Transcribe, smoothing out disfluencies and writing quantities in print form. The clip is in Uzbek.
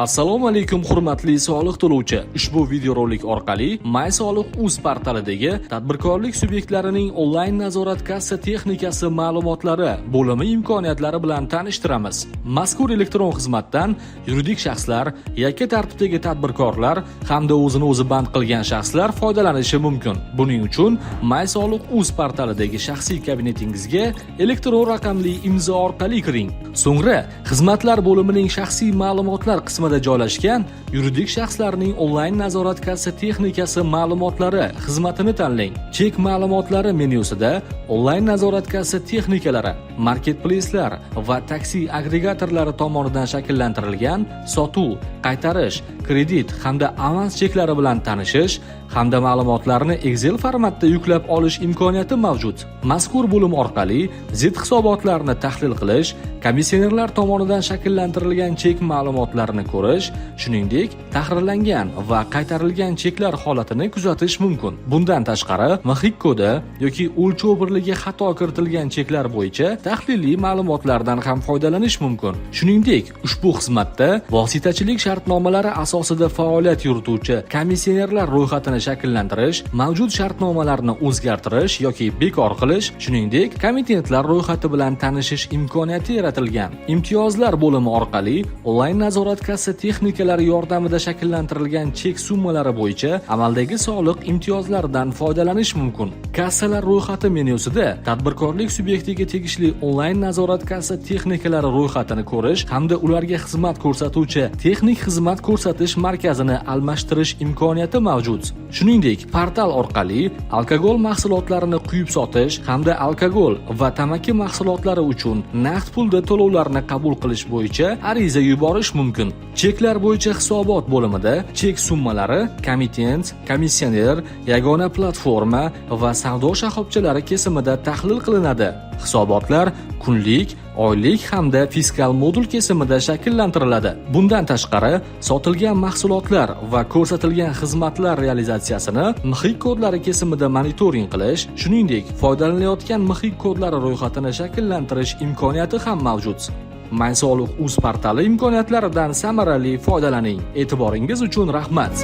Assalomu alaykum, hurmatli soliq to'lovchi. Ushbu videorolik orqali MySoliq.uz portalidagi tadbirkorlik subyektlarining onlayn nazorat kassa texnikasi ma'lumotlari bo'limi imkoniyatlari bilan tanishtiramiz. Mazkur elektron xizmatdan yuridik shaxslar, yakka tartibdagi tadbirkorlar hamda o'zini o'zi band qilgan shaxslar foydalanishi mumkin. Buning uchun MySoliq.uz portalidagi shaxsiy kabinetingizga elektron raqamli imzo orqali kiring. So'ngra xizmatlar bo'limining shaxsiy ma'lumotlar qismida joylashgan yuridik shaxslarning onlayn nazorat kassa texnikasi ma'lumotlari xizmatini tanlang. Chek ma'lumotlari menyusida onlayn nazorat kassa texnikalari, marketplacelar va taksi agregatorlari tomonidan shakllantirilgan sotuv, qaytarish, kredit hamda avans cheklari bilan tanishish hamda ma'lumotlarni Excel formatda yuklab olish imkoniyati mavjud. Mazkur bo'lim orqali zid hisobotlarni tahlil qilish, komissionerlar tomonidan shakllantirilgan chek ma'lumotlarini ko'rish, shuningdek, tahrirlangan va qaytarilgan cheklar holatini kuzatish mumkin. Bundan tashqari, MXIK kodi yoki o'lchov birligi xato kiritilgan cheklar bo'yicha tahliliy ma'lumotlardan ham foydalanish mumkin. Shuningdek, ushbu xizmatda vositachilik shartnomalari asosida faoliyat yurituvchi komissionerlar ro'yxatini shakllantirish, mavjud shartnomalarni o'zgartirish yoki bekor qilish, shuningdek, komitentlar ro'yxati bilan tanishish imkoniyati yaratilgan. Imtiyozlar bo'limi orqali onlayn nazorat kassa texnikalari yordamida shakllantirilgan chek summalari bo'yicha amaldagi soliq imtiyozlaridan foydalanish mumkin. Kassalar ro'yxati menyusida tadbirkorlik subyektiga tegishli onlayn nazorat kassa texnikalari ro'yxatini ko'rish hamda ularga xizmat ko'rsatuvchi texnik xizmat ko'rsatish markazini almashtirish imkoniyati mavjud. Shuningdek, portal orqali alkogol mahsulotlarini quyib sotish hamda alkogol va tamaki mahsulotlari uchun naqd pulda to'lovlarni qabul qilish bo'yicha ariza yuborish mumkin. Cheklar bo'yicha hisobot bo'limida chek summalari komitent, komissioner, yagona platforma va savdo shoxobchalari kesimida tahlil qilinadi. Hisobotlar kunlik, oylik hamda fiskal modul kesimida shakllantiriladi. Bundan tashqari, sotilgan mahsulotlar va ko'rsatilgan xizmatlar realizatsiyasini MXIK kodlari kesimida monitoring qilish, shuningdek, foydalanilayotgan MXIK kodlari ro'yxatini shakllantirish imkoniyati ham mavjud. MySoliq.uz portali imkoniyatlaridan samarali foydalaning. E'tiboringiz uchun rahmat.